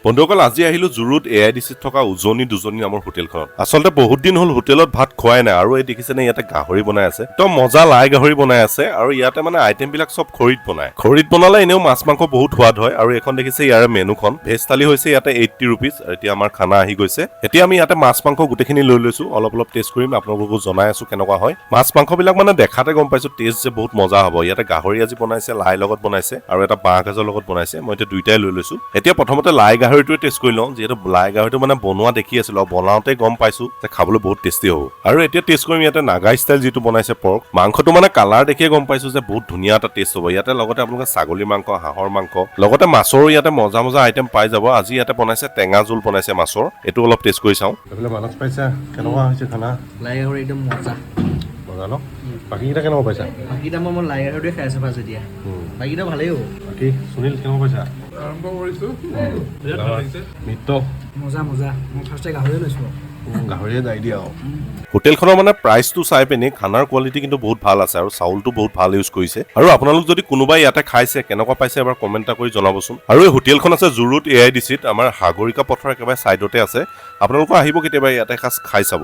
বন্ধুসকল, আজি আহিলো জুৰোড এআইডিচিত থকা উজনি দুজনী নামৰ হোটেলখনত। আচলতে বহুত দিন হ'ল হোটেলত ভাত খোৱাই নাই। আৰু এই দেখিছেনে, ইয়াতে গাহৰি বনাই আছে, একদম মজা লাই গাহৰি বনাই আছে। আৰু ইয়াতে মানে আইটেম বিলাক চব খৰিত বনায়। খৰিত বনালে এনেও মাছ মাংস বহুত সোৱাদ হয়। আৰু এইখন দেখিছে ইয়াৰে মেনুখন। ভেজ থালি হৈছে ইয়াতে 80 ৰুপিজ। আৰু এতিয়া আমাৰ খানা আহি গৈছে। এতিয়া আমি ইয়াতে মাছ মাংস গোটেইখিনি লৈ লৈছো, অলপ অলপ টেষ্ট কৰিম, আপোনালোককো জনাই আছো কেনেকুৱা হয়। মাছ মাংসবিলাক মানে দেখাতে গম পাইছো টেষ্ট যে বহুত মজা হ'ব। ইয়াতে গাহৰি আজি বনাইছে, লাই লগত বনাইছে আৰু এটা বাঁহ গাজৰ লগত বনাইছে। মই এতিয়া দুইটাই লৈ লৈছো। এতিয়া প্ৰথমতে লাই গাহৰিটোৱে টেষ্ট কৰি লওঁ, যিহেতু লাই গাহৰিটো মানে বনোৱা দেখি আছিলো আৰু বনাওঁতে গম পাইছো যে খাবলৈ বহুত টেষ্টি হ'ব। আৰু এতিয়া টেষ্ট কৰিম ইয়াতে নাগা ষ্টাইল যিটো বনাইছে পৰ্ক মাংসটো, মানে কালাৰ দেখিয়ে গম পাইছো যে বহুত ধুনীয়া এটা টেষ্ট হ'ব। ইয়াতে লগতে আপোনালোকে ছাগলী মাংস, হাঁহৰ মাংস, লগতে মাছৰো ইয়াতে মজা মজা আইটেম পাই যাব। আজি ইয়াতে বনাইছে টেঙা জোল বনাইছে মাছৰ, এইটো অলপ টেষ্ট কৰি চাওঁ। এইফালে মানস পাইছা, কেনেকুৱা হৈছে খানা? লাই গাহৰি একদম মজা। মজা ন? বাকীকেইটা কেনেকুৱা পাইছা? বাকীটা মই লাই গাহৰিটোৱে খাই আছোঁ ফাৰ্ষ্ট এতিয়া, বাকীটা ভালেই হ'ব। বাকী সুনীল, কেনেকুৱা পাইছা? আৰম্ভ কৰিছোঁ, বিৰাট ভাল লাগিছে। মিত্ৰ? মজা মজা। মই ফাৰ্ষ্টে গাহৰিয়ে লৈছোঁ। গাহৰিয়ে যাই দিয়া। হোটেলখনৰ মানে প্ৰাইচটো চাই পিনি খানাৰ কোৱালিটি কিন্তু বহুত ভাল আছে আৰু চাউলটো বহুত ভাল ইউজ কৰিছে। আৰু আপোনালোক যদি কোনোবাই ইয়াতে খাইছে, কেনেকুৱা পাইছে এবাৰ কমেণ্ট এটা কৰি জনাবচোন। আৰু এই হোটেলখন আছে জুৰোড এআইডিচিত, আমাৰ সাগৰিকা পথৰ একেবাৰে ছাইডতে আছে। আপোনালোকো আহিব কেতিয়াবা, ইয়াতে এসাঁজ খাই চাব।